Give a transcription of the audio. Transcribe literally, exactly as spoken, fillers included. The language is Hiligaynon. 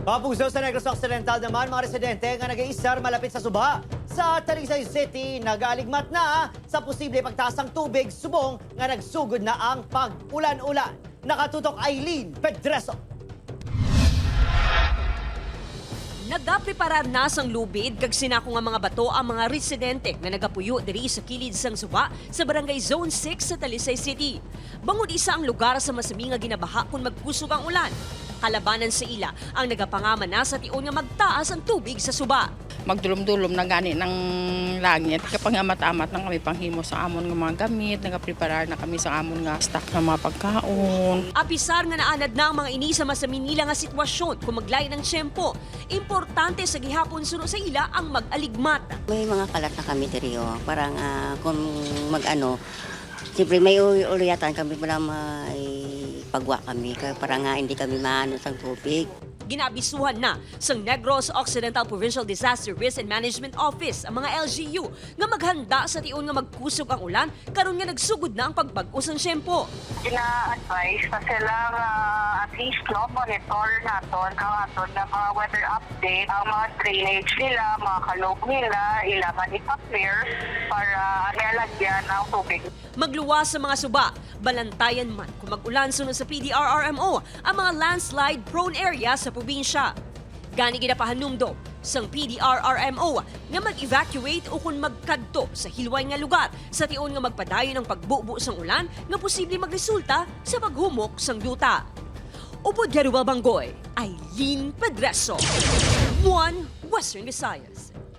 Papugso sa Negros Occidental naman, mga residente nga nag-iistar malapit sa suba sa Talisay City nagaaligmat na sa posible pagtaas sang tubig subong nga nagsugod na ang pag-ulan-ulan. Nakatutok Eileen Pedreso. Nagapreparar na sang lubid kag sinako nga mga bato ang mga residente nga nagapuyo diri sa kilid sang suba sa Barangay Zone six sa Talisay City. Bangod isa ang lugar sa masami nga ginabaha kon magkusog ang ulan. Kalabanan sa ila ang nagapangama na sa tion nga magtaas ang tubig sa suba. Magdulom-dulom na gani ng langit. Kapangamat-amat na kami panghimo sa amon nga mga gamit, nagapreparar na kami sa amon nga stock ng mga pagkaon. Apisar nga naanad na ang mga ini sa masami nila nga sitwasyon kung maglain ang tiyempo, importante sa gihapon suno sa ila ang mag-aligmat. May mga kalat na kami diri, oh. Parang ah, kung mag-ano, siyempre may uli-uliyatan kami, wala may pagwa kami, kaya para nga hindi kami maano sa tubig. Ginaabisuhan na sang Negros Occidental Provincial Disaster Risk and Management Office ang mga L G U nga maghanda sa tion nga magkusog ang ulan karon nga nagsugod na ang pagbag-o sang tiyempo. Gina-advise na sila nga at least no, monitor naton ang aton nga mga weather update, ang mga drainage nila, mga kalog nila, ila man ipa-clear para nalagyan ang tubig. Magluwas sa mga suba, balantayan man kung mag-ulan suno sa P D R R M O ang mga landslide-prone area sa probinsya. Gani ginapahanumdom sang P D R R M O nga mag-evacuate ukon magkadto sa hilway nga lugar sa tion nga magpadayon ang pagbubo sang ulan nga posible magresulta sa paghumok sang duta. Upod kay Ruel Banggoy, Eileen Pedreso, One Western Visayas.